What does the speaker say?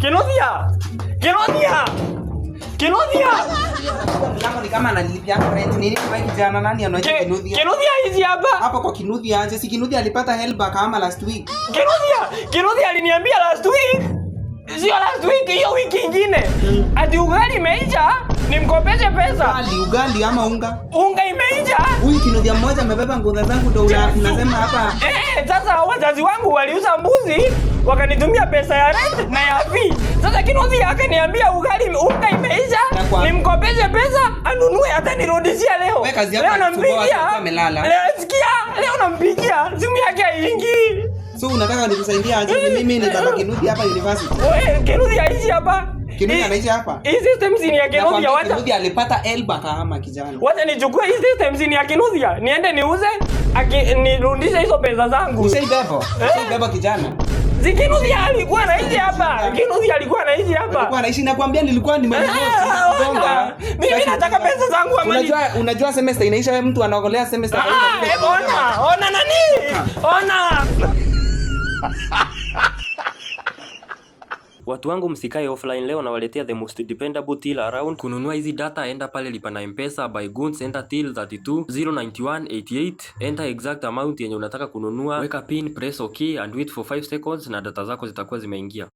Kinuthia! Kinuthia! Kinuthia! Mlango ni kama ananilipia rent. Nini kwa kijana nani anaitwa Kinuthia? Kinuthia hizi hapa. Hapa kwa Kinuthia aje? Si Kinuthia alipata help kama last week. Kinuthia, Kinuthia aliniambia last week. Sio last week, hiyo wiki ingine. Ati ugali imeisha, nimkopeshe pesa. Ugali, ugali ama unga? Unga imeisha. Huyu Kinuthia mmoja amebeba nguo zangu ndio unasema hapa. Sasa wazazi wangu waliuza mbuzi wakanitumia pesa ya rent na ya fee. Sasa Kinuthia akaniambia ugali unga imeisha, nimkopeshe pesa anunue atanirudishia leo. Wewe kazi yako Leo ni kusumbua watu nampigia. wakiwa wamelala. Leo sikia, leo nampigia simu yake haingii. So unataka nikusaidie aje? Mimi ni baba Kinuthia hapa university. Wewe Kinuthia aishi hapa. Kinuthia anaishi hapa. Hii system si ni ya Kinuthia, Nakwambia wacha. Kinuthia alipata help akahama kijana. Wacha nichukue hii system si ni ya Kinuthia, niende niuze, nirudishe hizo pesa zangu. Ushaibeba? Ushaibeba kijana? Si Kinuthia alikuwa anaishi hapa. Kinuthia alikuwa anaishi hapa. Alikuwa anaishi, nakwambia nilikuwa nimenunua kugonga. Mimi nataka pesa zangu ama Unajua semester inaisha, wewe mtu anaokolea semester. Ona, ona nani? Ona. Watu wangu msikae offline leo nawaletea the most dependable till around. Kununua hizi data enda pale lipa na M-Pesa buy goods enter till 32 091 88 enter exact amount yenye unataka kununua, weka pin, press okay and wait for 5 seconds na data zako zitakuwa zimeingia.